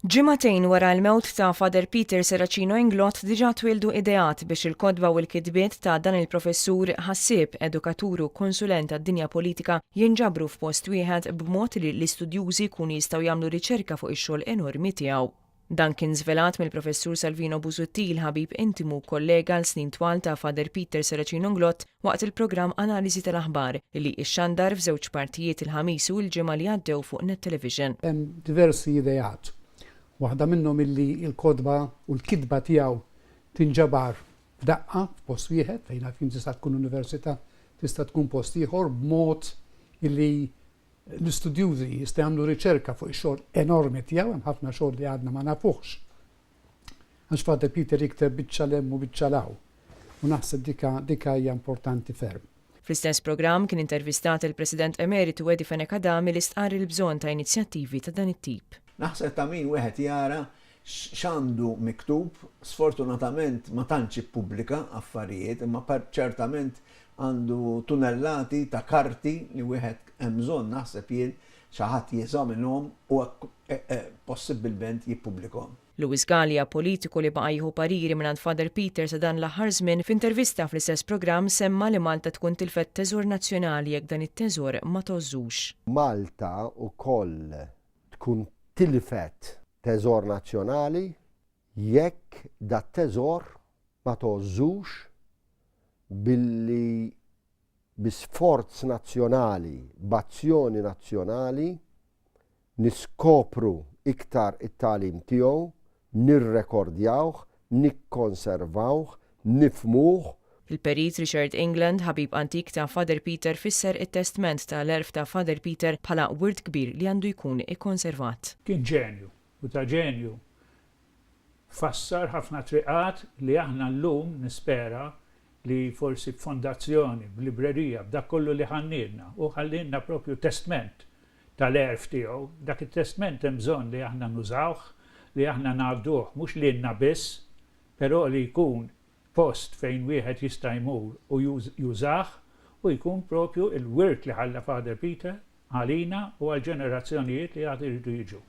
Ġimagħtejn wara l-mewt ta' Father Peter Serracino Inglott diġà twieldu ideat biex il-kotba u l-kitbiet ta' dan il-professur, ħassieb, edukatur u konsulent għad-dinja politika jinġabru f'post wieħed b'mod li l-istudjużi jkunu jistgħu jagħmlu riċerka fuq ix-xogħol enormi tiegħu. Dan kien żvelat mill-Professur Salvino Busuttil, ħabib intimu u kollega għal snin twal ta' Father Peter Serracino Inglott waqt il-programm Analiżi tal-Aħbar li ixxandar f'żewġ partijiet il-Ħamis u l-Ġimgħa li għaddew fuq Net Television. Hemm diversi ideat. Waħda minnhom illi l-kotba u l-kitba tiegħu tinġabar f'daqqa f'post wieħed, fejn għalfejn tista' tkun università, tista' tkun post ieħor, b'mod illi L-istudjużi jistgħu jagħmlu riċerka fuq ix-xogħol enormi tiegħu, hemm ħafna xogħol li għadna ma nafuhx. Għax Father Peter jikteb biċċa 'l hemm u biċċa 'l hawn. U naħseb dika dika hija importanti ferm. Fl-istess programm kien intervistat il-President Emeritu Eddie Fenech Adami li stqarr il-bżonn ta' inizjattivi ta' dan it-tip. Naħseb ta' min wieħed jara x'għandu miktub, sfortunatament ma tantx ippubblika affarijiet imma ċertament għandu tunellati ta' karti li wieħed hemm bżonn naħseb jien xi ħadd jeżaminhom u possibbilment jippubblikhom. Louis Galea, politiku li baqa' jieħu pariri mingħand Father Peter sa dan l-aħħar żmien, f'intervista fl-istess programm semma li Malta tkun tilfet teżor nazzjonali jekk dan it-teżor ma tgħożżux. Malta wkoll tkun tilfet teżor nazzjonali jekk dat-teżor ma tgħożżux billi bi sforz nazzjonali, b'azzjoni nazzjonali niskopru iktar it-tagħlim tiegħu, nirrekordjawh, nikkonservawh, nifhmuh Il-Perit Richard England, ħabib antik ta' Father Peter fisser it-testment ta' l-għerf ta' Father Peter bħala wirt kbir li għandu jkun ikkonservat. Kien ġenju, u ta' ġenju fassar ħafna triqat li aħna llum nispera li forsi b'fondazzjoni, b'librerija, b'dak kollu li ħannielna, hu ħallielna propju testment tal-għerf tiegħu, dak it-testment hemm bżonn li aħna nużawh, li aħna ngħadduh mhux lilna biss, però li jkun post fejn wieħed jista' jmur u jużah u jkun propju l-wirt li ħalla Father Peter għalina u għall-ġenerazzjonijiet li għad iridu jiġu.